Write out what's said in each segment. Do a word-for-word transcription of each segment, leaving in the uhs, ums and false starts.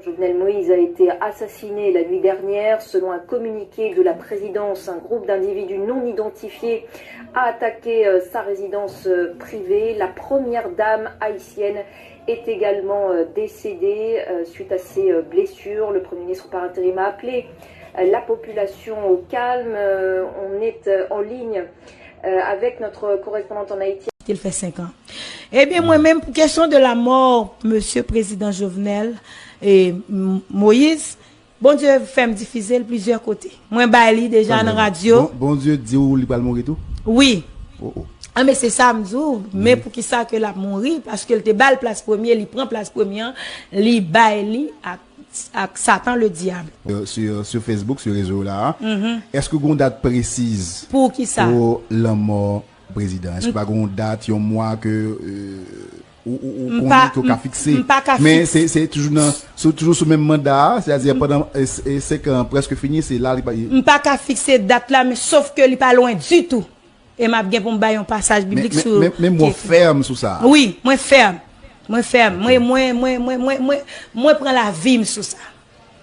Jovenel Moïse a été assassiné la nuit dernière. Selon un communiqué de la présidence, un groupe d'individus non identifiés a attaqué euh, sa résidence euh, privée. La première dame haïtienne est également euh, décédée euh, suite à ses euh, blessures. Le Premier ministre par intérim a appelé euh, la population au calme. Euh, on est euh, en ligne euh, avec notre correspondante en Haïti. Ki l fè senk an. Ebyen, mwen menm, pou kesyon de la mò mesye prezidan Jovenel e M- Moïse, Bondye fè m difize l plizyè kote. Mwen bay li deja nan radyo. Bon, Bondye di w li pral mouri tou? Wi. Oh, oh. Ah, men se sa m di w. Men pou ki sa ke l ap mouri? Paske l te ba l plas premye, li pran plas premye an, li bay li ak, ak Satan le diable. Euh, sur, sur Facebook, sur rezo la, èske gon dat presiz Pou ki sa? Pou lanmò prezidan? Èske pa gon dat, yon mwa ke euh, ou, ou, ou M konnen pa- ke ou ka m- fikse? M pa ka Men fikse. Se, se toujou nan, sou, toujou sou menm manda a, sètadi pandan e, e, senk an preske fini, se la li pa. M pa ka fikse dat la, men sof ke li pa lwen ditou. E m ap gen pou m bay yon pasaj biblik sou. Men mwen fèm sou sa. Wi, mwen fèm. Mwen fèm. Mwen, mwen, mwen, mwen, mwen, mwen, mwen pran lavi m sou sa.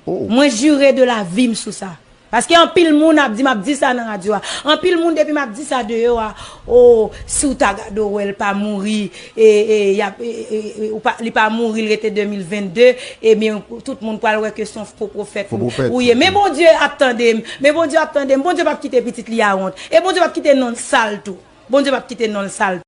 Oh. Mwen jire de lavi m sou sa. Paske anpil moun ap di m ap di sa nan radyo a. Anpil moun depi m ap di sa deyò a, oh, si w ta gade w wè l pa mouri, e, e, y ap, e, e, e, ou pa, li pa mouri, l rete de mil vennde, ebyen, tout moun pral wè ke se yon fo pwofèt Fo pwofèt. Ou ye. Men Bondye ap tande m. Men Bondye ap tande m. Bondye p ap kite pitit li a wont. E Bondye p ap kite non l sal tou. Bondye p ap kite non l sal